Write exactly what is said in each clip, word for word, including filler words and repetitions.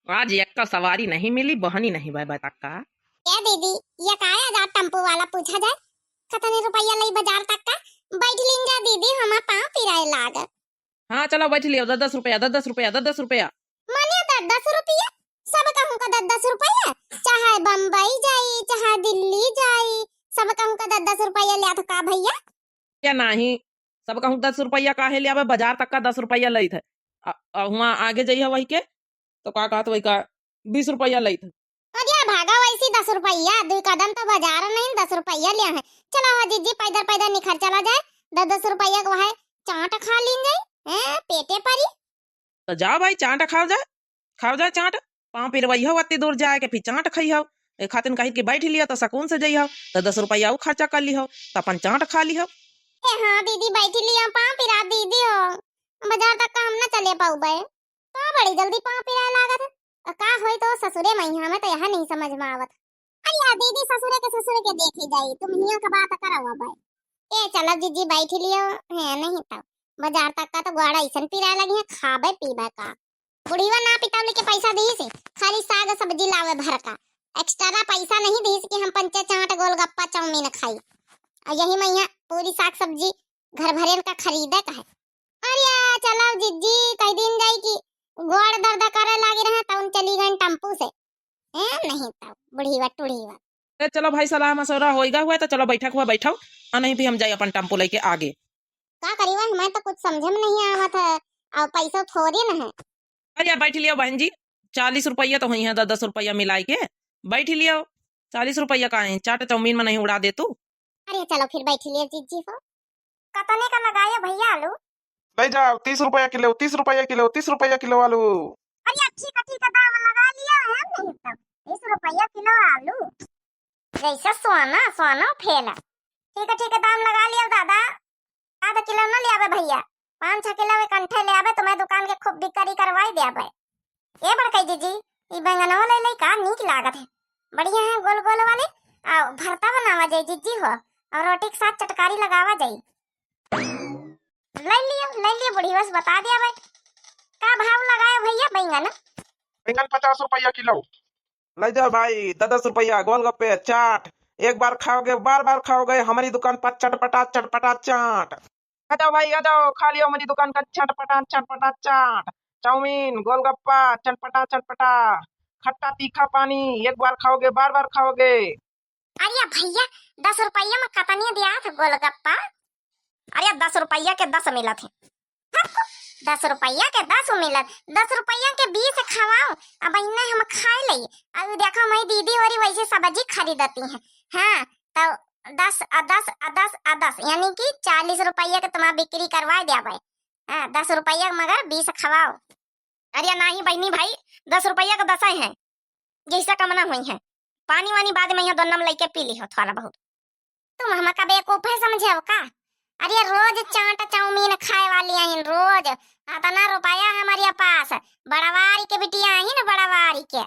आज एक्का सवारी नहीं मिली, बहनी नहीं बा, बा तक्का। ए दीदी, ये का है, आज टेम्पू वाला पूछा जाए, कतने रुपया लई बजार तक का? बैठ लीन जा दीदी, हमार पाँव पिराए लाग। हाँ, चलो बैठ लियो, दस दस रुपया, दस दस रुपया, दस दस रुपया। मानिए दस दस रुपया, सब कहूँ का दस दस रुपया, चाहे बम्बई जाई, चाहे दिल्ली जाई, सब कहूँ का दस दस रुपया लिया तो का भैया? क्या नाही, सब कहूँ दस रुपया काहे ले आवे, बजार तक का दस रुपया लइत है। अ, अ, हुआं आगे जइहा वही के, तो का कहत वही का बीस रुपया लइत है। अरे भागा वैसी दस रुपया, दुई कदम तो बजार नहीं, दस रुपया लिया है। चलो हो जिज्जी, पैदल पैदल निखर चला जाए, दस दस रुपया के वह चाट खा लीन जाई, हैं, पेटे परी। तो जाओ भाई, चाट खाओ जाए, खाओ जाए चाट। पाँव पिरवई हो अति दूर जाए के, फिर चाट खाई हो। ए खातिन कही कि बैठ लिया तो सुकून से जई हो, तो दस रुपया ऊ खर्चा कर ली हो, तो अपन चाट खा ली हो। ए हाँ दीदी, बैठ लिया, पाँव पिरा दीदी हो, बजार तक का हम न चले पाउबे। का बड़ी जल्दी पाँव पिराए लागत है? अ, का होई तो ससुरे मइहाँ में तो यह नहीं समझ में आवत। अरे यार दीदी, ससुरे के ससुरे के देखी जाई, तुम हियाँ का बात कराओ अब। ए चलो जिज्जी बैठ लियो, है नहीं तो बजार तक का तो गोड़ा ऐसन पिराए लगी है, खाबे पीबे का। बुढ़िया ना पितौली के पैसा दीस, खाली साग सब्जी लावे भर का, एक्स्ट्रा पैसा नहीं दीस कि हम पंचे चाट गोलगप्पा चाउमीन खाई। और यही मइहाँ पूरी साग सब्जी घर भरेन का खरीदे का है। अरे चलो जिज्जी, कई दिन जाई कि गोड़ दर्द करे लागे रहे, तउन चली गई टेम्पू से। ए, नहीं तो बुढ़ीवा टुढ़ीवा। ए, चलो भाई, सलाह मशवरा होइगा हुआ तो चलो बैठक हुआ बैठो, और नहीं भी हम जाई अपन टेम्पू लेके आगे। का करी वह, मैं तो कुछ समझे में नहीं आवत है, और पैसा थोड़े न है। अरे बैठ लियो बहन जी, चालीस रुपया तो हुई है, दस दस रुपया मिलाई के बैठ लियो। चालीस रुपया का है, चाट चाउमीन में नहीं उड़ा दे तू। अरे चलो फिर बैठ लियो जिज्जी हो। कतने का लगाए भैया आलू? ले जाओ, तीस रुपया किलो, तीस रुपया किलो, तीस रुपया किलो आलू। अरे ठीक है, ठीक है, दाम लगा लिया है, नहीं तो तीस रुपया किलो आलू। जैसे सोना, सोना फेला। ठीक है, ठीक है, दाम लगा लिया दादा। आधा किलो न ले आवे भैया, पाँच छह किलो एक अंठे ले आवे, तुम्हें दुकान के खूब बिक्री करवाई दे आवे। ए बड़कई जीजी, ई बैंगनवा ले ले का नीक लागत है, बढ़िया है गोल गोल वाले। आ भरता बनावा जाई जीजी हो, और रोटी के साथ चटकारी लगावा जाई। ले लियो, ले लियो बुढ़ी, बस बता दिया भाई। का भाव लगाए भैया बैंगन? बैंगन पचास रुपया किलो। ले जाओ भाई, दस दस रुपया, गोलगप्पे, चाट, एक बार खाओगे, बार बार खाओगे, हमारी दुकान पर चटपटा, चटपटा चाट। आ जाओ भाई, आ जाओ, खा लियो हमारी दुकान का चटपटा, चटपटा चाट, चाउमीन, गोलगप्पा, चटपटा, चटपटा, खट्टा तीखा पानी, एक बार खाओगे, बार बार खाओगे। अरे भैया, दस रुपया में कतनी दिया था गोलगप्पा? अरे दस रुपया के दस मिलत है। दस रुपया के दस मिलत, दस रुपया के बीस खवाओ। अब इन्ने हम खाए लई। अब देखो, मैं दीदी होरी वैसे सब्जी खरीदती है। हाँ, तो दस आ दस आ दस आ दस, यानी कि चालीस रुपया के तुम्हारा बिक्री करवा दिया भाई। हाँ, दस रुपया के मगर बीस खवाओ। अरे नाही बहिनी भाई, दस रुपया के दस है, जैसा कम ना हुई है। पानी वानी बाद में यहाँ दोनम लइके पी ली हो थोड़ा बहुत। तुम हमका बेवकूफ है समझे हो का? अरे रोज चाट चाउमीन खाए वाली आहिन, रोज। अतना रुपया हमारे पास, बड़वारी के बिटिया आहिन, बड़वारी के।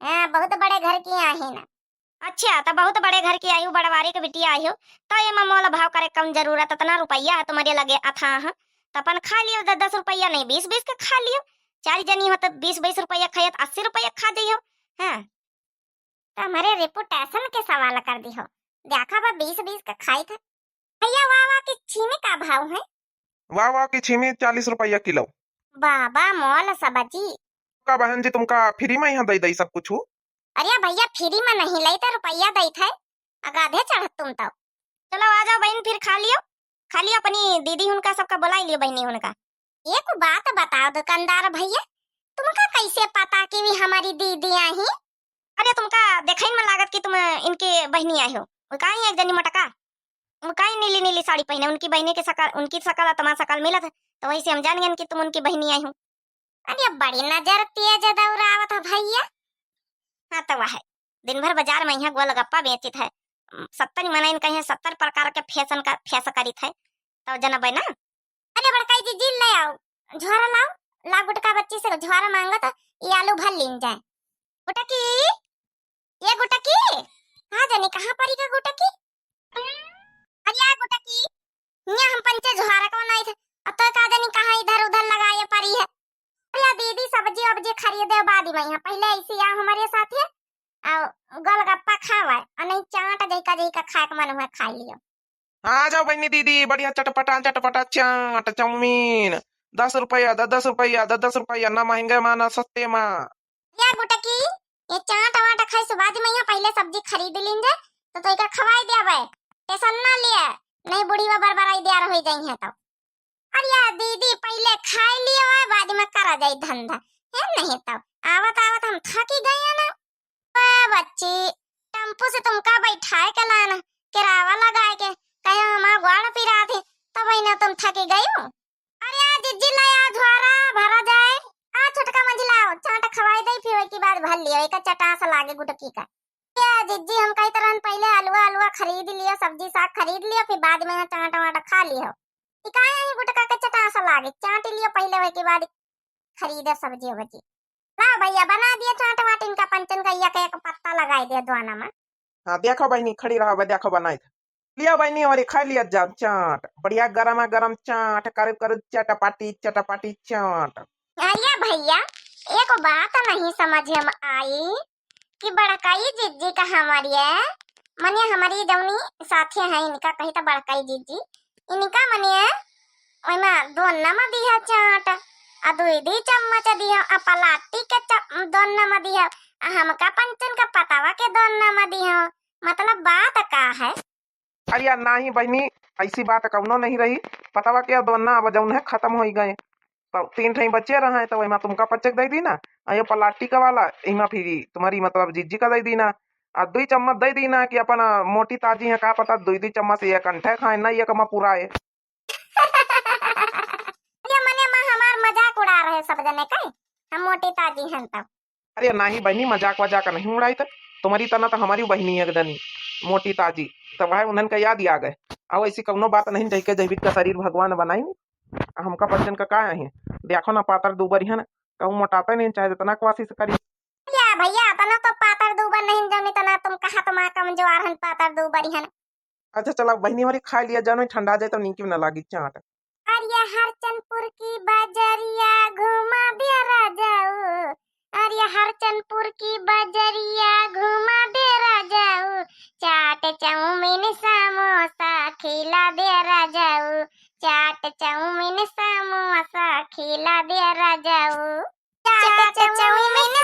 हाँ, बहुत बड़े घर की आहिन। अच्छा, तो बहुत बड़े घर की आई हो, बड़वारी के बिटिया आई हो, तो एमा मोल भाव करे कम जरूरत, अतना रुपया है तुम्हारे लगे अथाह, तो अपन खा लियो, दस दस रुपया नहीं, बीस बीस के खा लियो। चार जनी हो तो बीस बीस रुपया खाए तो अस्सी रुपया खा जाइयो। हाँ, तो हमारे reputation के सवाल कर दी हो। देखा बा, बीस बीस का खाई था। भैया, वाह वाह की छीमी का भाव है? वाह वाह की छीमी चालीस रुपया किलो। बाबा, मोल सब्जी। का बहन जी, तुमका free में यहाँ दे दे सब कुछ? अरे भैया, free में नहीं लेते, रुपया देते है, अगाधे चढ़त तुम तो। चलो आ जाओ बहन, फिर खा लियो, खा लियो, अपनी दीदी उनका सबका बुलाई लियो, बहनी उनका। एक बात बताओ दुकानदार भैया, तुमका कैसे पता कि वी हमारी दीदी आई? अरे तुमका देखइन में लागत कि तुम इनके बहनी आई हो। वो काहे एक जनी मटका, वो काहे नीली नीली साड़ी पहने, उनकी बहनी के शकल, उनकी शकल और तुम्हार शकल मिलत है, तो वही से हम जान गए कि तुम उनकी बहनी आई हो। अरे बड़ी नजर तेज दौड़ावत है भैया। हाँ तो वह दिन भर बाजार में यहाँ गोलगप्पा बेचित है, सत्तर मनइन कहीं सत्तर प्रकार के fashion का face करित है, तो जनबे ना। अरे बड़काई जीजी, ले आओ, झोरा लाओ, ला गुटका बच्ची से झोरा मांगो तो ये आलू भर लीन जाए। गुटकी, ये गुटकी, हाँ जनी, कहाँ परी का गुटकी? अरे या गुटकी, यहाँ हम पंचे झोरा को बनाई थे, अब तो का जनी कहाँ इधर उधर लगाए परी है। अरे दीदी, सब्जी वब्जी खरीदे बाद में यहाँ, पहिले ऐसी आओ हमरे साथे, अउ गोलगप्पा खावा, अ नहीं चाट जइका जइका खाए के मन हुआ खाई लियो। हाँ, आ जाओ बहिनी दीदी, बढ़िया चटपटा चटपटा चाट चाउमीन, दस रुपया, दस दस रुपया, दस दस रुपया, ना महंगे मा ना सस्ते मा। या गुटकी, ये चाट वाट खाई से बाद में यहाँ पहिले सब्जी खरीद लीन जे, तो तोइका खवाई दिया बे, टेंशन ना लिए, नहीं बुढ़ी बा बरबराई दिया रह जाई है तो। अरे या दीदी, पहिले खाई लियो है, बाद में करा जाई धंधा, है नहीं तो आवत आवत हम थकी गई है ना। ए बच्ची, टेम्पू से तुमका बैठाए के लान, किरावा लगाए के, कहे हमार गोड़ पिरात है, तब इन्हें तुम थकी गई हो। अरे आ जिज्जी, ला आ झोरा भरा जाए, आ छोटका मंझिला आओ, चाट खवाई दे, फिर ओके बाद भर लियो, एक चटास लागे गुटकी का। ए जिज्जी, हम कही तरहन पहिले अलुआ अलुआ खरीद लियो, सब्जी साग खरीद लियो, फिर बाद में चाट वाट खा लियो। ई काहे यही गुटका के चटास लागे, चाट लियो पहिले, ओके बाद खरीदे सब्जी वब्जी। ला भैया, बना दिए चाट वाट इनका पंचन का, एक एक पत्ता लगाई दे दोना में। हाँ, देखो बहिनी, खड़ी रहो, देखो बनाई थे। लिया बहिनी, और खाई लिया जाओ चाट, बढ़िया गरमा गरम चाट, करीब करीब चटपटी चटपटी चाट। अरे भैया, एक बात नहीं समझ में आई कि बड़काई जिज्जी का हमारी है, मने हमारी जौनी साथी है इनका कही तो बड़काई जिज्जी, इनका मने ओइमा दोना मा दिहा चाट, आ दुई दुई चम्मच दिहा, आ पलाटी के च-, दोना मा दिहा, आ हमका पंचन का पतवा के दोना मा दिहा, मतलब बात का है? अरे यार, नाही बहिनी, ऐसी बात कौनो नहीं रही। पतवा के दोना अब जौन है खत्म होइ गए, तो तीन ठई बचे रहे, तो एमा तुमका पच्चे के दे दीना, आ ये प्लास्टिक वाला एमा फिर तुम्हारी मतलब जिज्जी का दे दीना, आ दुई चम्मच दे दीना कि अपन मोटी ताजी है, का पता दुई दुई चम्मच एक अंठे खाए ना, एक मा पुराए। ये मने मा हमार मजाक उड़ा रहे सब जने कई, हम मोटी ताजी हन तब। अरे नाही बहिनी, मजाक वजाक नहीं उड़ाई त, तुम्हारी तना तो हमारी बहिनी है एक जनी मोटी ताजी, तो वह उन्हन का याद ही आ गए। अब ऐसी कौनो बात नहीं, जैके जैविक का शरीर भगवान बनाई, आ हमका पंचन का का है, देखो ना पातर दूबर ही है ना, कहूँ मोटाते नहीं, चाहे जितना कोशिश करी। या भैया, तना तो पातर दूबर नहीं, जौनी तना तुम कहा तुम कमजोर हन, पातर दूबर ही हन। अच्छा चला बहिनी, हमारी खाई लिया जानो, ठंडा जाए तो नीक ना लागी चाट। अरे हरचनपुर की बजरिया घुमा दे राजाऊ, अरे हरचनपुर की बजरिया घुमा दे राजाऊ, चाट चाउमीन समोसा खिला दे राजाऊ, चाट चाउमीन समोसा खिला दे राजाऊ, चाट चाउमीन